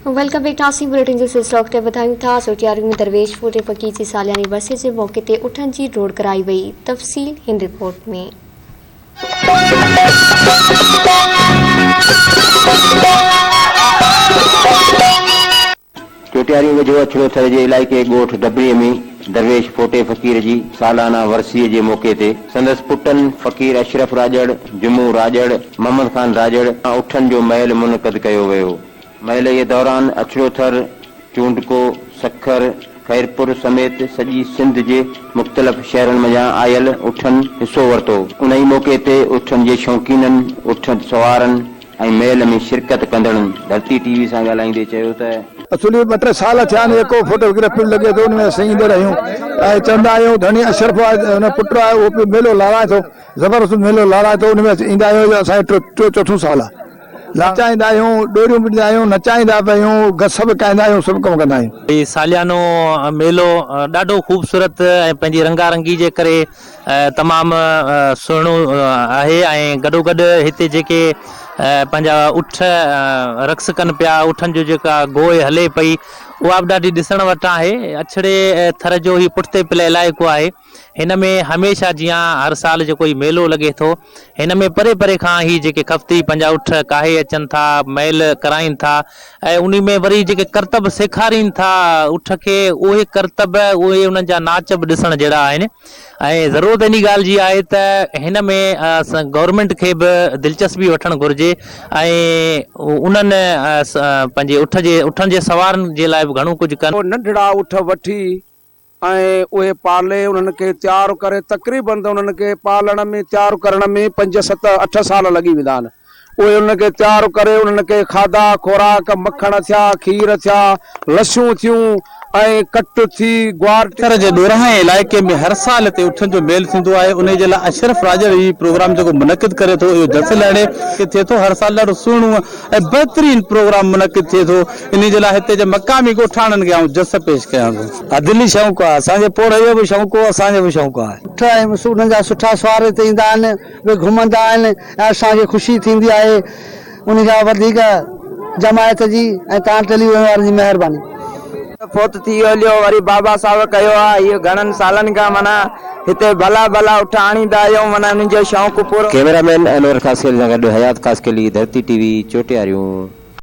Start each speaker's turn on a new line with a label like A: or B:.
A: Welcome back ناظرين bulletin جو سلسلو اڳتي وڌايون ٿا سوٽياري ۾ درويش فوٽي فقير جي سالياني ورسي جي موقعي تي اٺن جي ڊوڙ ڪرائي وئي تفصيل هن رپورٽ ۾.
B: چوٽياري ويجهو اڇڙو ٿر جي علائقي ڳوٺ ڊبري ۾ درويش ڦوٽي فقير جي سالانه ورسيء جي موقعي تي سندس پٽن فقير اشرف راڄڙ، جمعو راڄڙ، محمد خان راڄڙ سان اٺن جو ميل منعقد ڪيو ويو. ميلي جي دوران اڇڙو ٿر، چونڊڪو، سکر، خيرپور سميت سڄي سنڌ جي مختلف شهرن منجهان آيل اٺن حصو ورتو. انهي موقعي تي اٺن جي شوقينن، اٺ سوارن ۽ ميل ۾ شرڪت ڪندڙن ڌرتي ٽي وي سان ڳالهائيندي چيو ته.
C: اصولي ٻه ٽي سال ٿيا آهن ايڪو فوٽو وغيره پڻ لڳي ٿو ان ۾ اسين ايندڙ آهيون ۽ چوندا آهيون ڌڻي اشرف آهي ان جو پٽ آهي اهو پيو ميلو لارائي ٿو زبردست ميلو لارائي ٿو ان ۾ اسين ايندا آهيون اسان جو ٽيون چوٿون سال آهي نچائيندا آهيون ڏوريون به ڏيندا آهيون نچائيندا به آهيون گس به ڪاهيندا آهيون سڀ ڪم ڪندا آهيون.
D: هي ساليانو ميلو ڏاڍو خوبصورت ۽ پنهنجي رنگا رنگي جي ڪري تمام سهڻو آهي ۽ گڏوگڏ هتي جيڪي پنهنجا اٺ رقص ڪن پيا اٺن جو جيڪا گوء هلي پئي اها به ڏاڍي ڏسڻ وٽان آهي اڇڙي ٿر جو هي پٺتي پيل علائقو آهي هن ۾ هميشه جيان هر سال جيڪو هي ميلو لڳي ٿو هن ۾ پري پري کان هي جيڪي خفتي پنهنجا اٺ ڪاهي اچن ٿا ميل ڪرائين ٿا ۽ انهي ۾ وري جيڪي ڪرتب سيکارين ٿا اٺ کي اهي ڪرتب اهي انهن جا ناچ به ڏسڻ جهڙا آهن ۽ ضرورت انهي ڳالهه جي آهي ته هن ۾ گورنمينٽ کي به دلچسپي وٺڻ گهرجي ۽ انهن پنهنجي اٺ جي اٺن جي سوارن جي لاء به گهڻو ڪجهه ڪن.
E: ننڍڙا اٺ وٺي ۽ اهي پالي انهن کي تيار ڪري تقريبن ته انهن کي پالڻ ۾ تيار ڪرڻ ۾ پنج ست اٺ سال لڳي ويندا آهن اهي انهن کي تيار ڪري انهن کي کاڌا خوراڪ مکڻ ٿيا کير ٿيا لسيون ٿيون ۽ ڪٽ ٿي گوار
F: ٿر جي ڏورانهين علائقي ۾ هر سال هتي اٺن جو ميل ٿيندو آهي انهي جي لاء اشرف راڄڙ هي پروگرام جيڪو منعقد ڪري ٿو اهو جس لهڻي کي ٿئي ٿو هر سال ڏاڍو سهڻو ۽ بهترين پروگرام منعقد ٿئي ٿو انهي جي لاء هتي جي مقامي ڳوٺاڻن کي آئون جس پيش ڪيان ٿو.
G: دلي شوق آهي. اسان جي پوڙهي جو به شوق هو، اسان جو به شوق آهي. اٺ ۽ انهن جا سٺا سوار هتي ايندا آهن، اهي گهمندا آهن ۽ اسان کي خوشي ٿيندي آهي. انهي کان وڌيڪ جماعت جي ۽ تان ٽيليويزن وارن جي مهرباني.
H: فوت ٿي ويو هليو وري بابا صاحب ڪيو آ هي گهڻن سالن کان معنيٰ هتي ڀلا ڀلا اٺ آڻيندا آهيون معنيٰ انهن جو شوق پورو.
B: ڪئميرا مين انور خاصخيلي سان گڏ حيات خاصخيلي، ڌرتي ٽي وي، چوٽياريون.